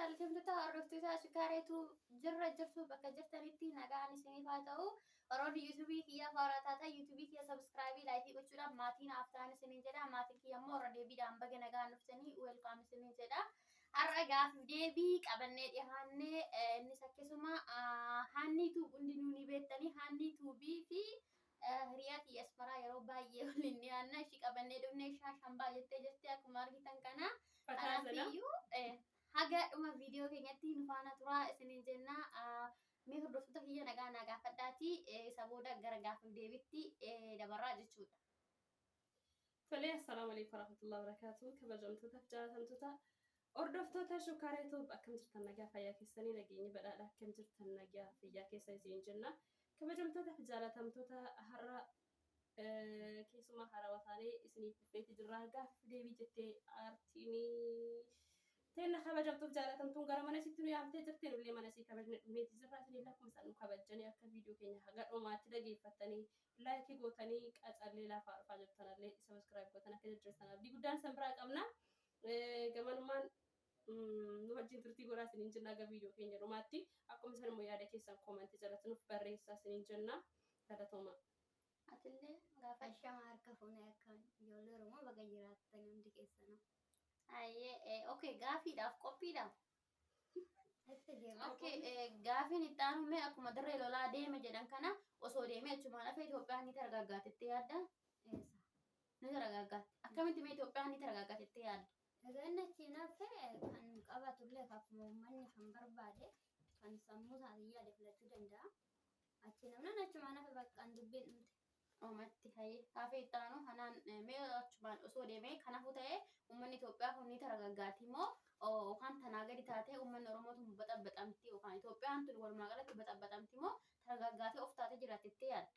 Jaallatamtoota hordoftoota Shukaareetu jirra jirtu bakka jirtanitti nagaan isiniif haa ta'u. Warroonni yuutuubii kiyyaa faaraa taatan yuutuubii kiyya subscribe like gochuudhaan maatii naaf ta'an isiniin jedha. Maatiin kiyya immoo irra deebiidhaan baga nagaan dhuftanii welcome isiniin jedha. Har'a gaafiif deebii qabannee dhihaannee innis akkasuma Haannii Tube hundinuu ni beektanii Haannii Tuubii fi hiriyaa kiyya Asmaraa yeroo baay'ee waliin dhiyaanna ishii qabannee dhufnee shaashambaa jettee jirti akkuma argitan kana. Kanaafiyyuu haga dhuma viidiyoo keenyatti nu faana turaa isiniin jenna. Mee hordoftoota kiyya nagaa naa gaafadhaati isa booda gara gaafiif deebitti dabarraa jechuudha. Tolee, assalaamu alaikum warahmatullahi wabarakatuh. Kabajamtootaaf jaalatamtoota hordoftoota Shukkaaree Tube akkam jirtan nagaa fayyaa keessanii nageenyi badhaadha akkam jirtan nagaa fayyaa keessa isin jenna. Kabajamtootaaf jaalatamtoota har'a keessumaa haarawaa taanee isiniif dhufneeti jirra. Gaaffii deebii jettee aartiin teenna kabajamtuuf jaalatamtuun gara mana isitti nu yaamtee jirti. Nullee mana isii kabajne dhufneeti jirra. Isinillee akkuma isaan nu kabajjanii akka viidiyoo keenya haga dhumaatti dhageeffattanii like gootanii qacallee lafaa dhufaa jirtanallee subscribe gootan akka jajjabeessitan abdii guddaan isin biraa qabna. Gamanumaan nu wajjin turtii godhaa isiniin jenna haga viidiyoo keenya dhumaatti. Akkuma isan immoo yaada keessan comment jalatti nuuf barreessaa isiniin jenna. Galatooma. Atillee gaafa Ashama harka fuunee akka ijoollee Oromoo baga jiraattan hundi keessanuu. Ayyee, okay, gaafiidhaaf qophiidha. Itti deema. Okay, gaafiin itti aanu mee akkuma dirree lolaa deeme jedhan kana osoo deemee achumaan hafe Itoophiyaan ni targaaggaatti yaadda? Eessa? Ni targaaggaatti. Akkamitti mee Itoophiyaan ni targaaggaatti yaadda? Egaa inni achiin hafe kan qabatullee akkuma uummanni kan barbaade kan sammuu isaatiin yaade filachuu danda'a. Achi namni achumaan hafe bakka dubbiin dhumte. Dhumatti hayee gaafii itti aanu kanaan mee achumaan osoo deemee kanaafuu ta'ee uummanni Itoophiyaa kun ni targaggaati moo yookaan tanaa gadi taatee uummanni Oromoo tun baxabbaxamti yookaan Itoophiyaan tun walumaa galatti baxabbaxamti moo targaggaatee of taatee jiraatti yaadda?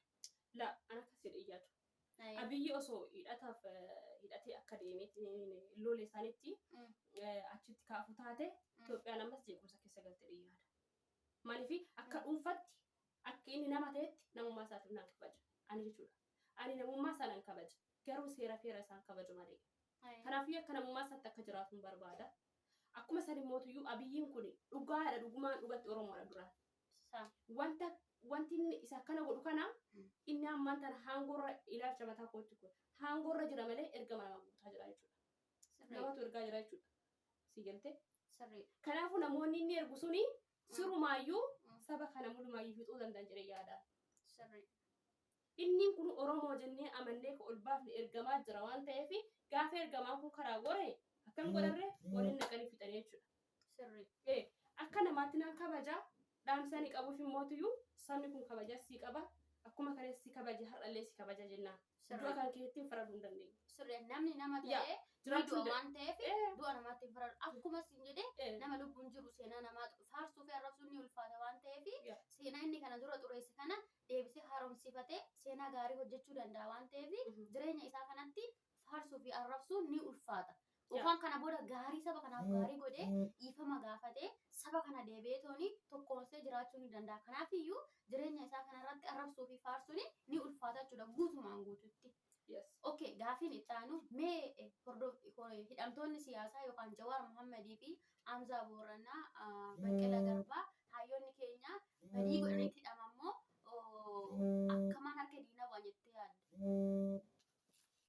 La an akkas jedhee yaadu. Abiyyi osoo hidhataaf hidhatee akka deemeetti lola isaaniitti achitti kaafu taate Itoophiyaan ammas jeequmsa keessa galte yaada. Maaliif akka dhuunfatti akka inni nama ta'etti namummaa isaatiif nan kabaja. Ani jechuudha. Ani namummaa isaa nan kabaja. Garuu seera feera isaan kabaju malee. Kanaafuu akka namummaa isaatti akka jiraatu hin barbaada. Akkuma san immootuyyuu Abiyyiin kun dhugaadha dhugumaan dhugatti Oromoodha duraan. Wanta wanti inni isa akkana godhu kana inni ammaan tana haangoorra ilaalcha mataa kootti kun haangoorra jira malee ergama nama guutaa jira jechuudha. Namatu ergaa jira jechuudha. Si galtee? Kanaafuu namoonni inni ergu suni sirumaayyuu saba kana mulumaayyuu fixuu danda'an jedhee yaada. Inni kun Oromoo jennee amannee ka ol baafne ergamaa jira waan ta'eef gaafa ergamaan kun karaa gore akkam godharree waliin naqanii fixanii jechuudha. Akka namaatti nan kabaja dhaamsa ni qabuuf immootuyyuu sabni kun kabaja si qaba akkuma kanas si kabaje har'allee si kabaja jennaan. Du'a kan keetti hin faraduu hin dandeenyu. Sirrii namni nama ta'ee Jiraachuu du'a waan ta'eef du'a namaatti hin faradu. Akkuma siin jedhee nama lubbuun jiru seenaa namaa faarsuu fi arrabsuun ni ulfaata waan ta'eef seenaa inni kana dura xureesse kana deebisee haaromsifatee seenaa gaarii hojjechuu danda'a waan ta'eef jireenya isaa kanatti faarsuu fi arrabsuun ni ulfaata. Yookaan kana booda gaarii saba kanaaf gaarii godhee dhiifama gaafatee saba kana deebi'ee tooni tokkoomsee jiraachuu ni danda'a. Kanaafiyyuu jireenya isaa kanarratti arrabsuu fi faarsuun ni ulfaata jechuudha guutumaan guututti. Okay, gaafiin itti aanu mee hidhamtoonni siyaasaa yookaan Jawaar Mohammadii fi Hamzaa Booranaa, Baqqalaa Garbaa hayyoonni keenya badii godhanitti hidhaman moo akkamaan harka diinaa bu'an jettee yaadda?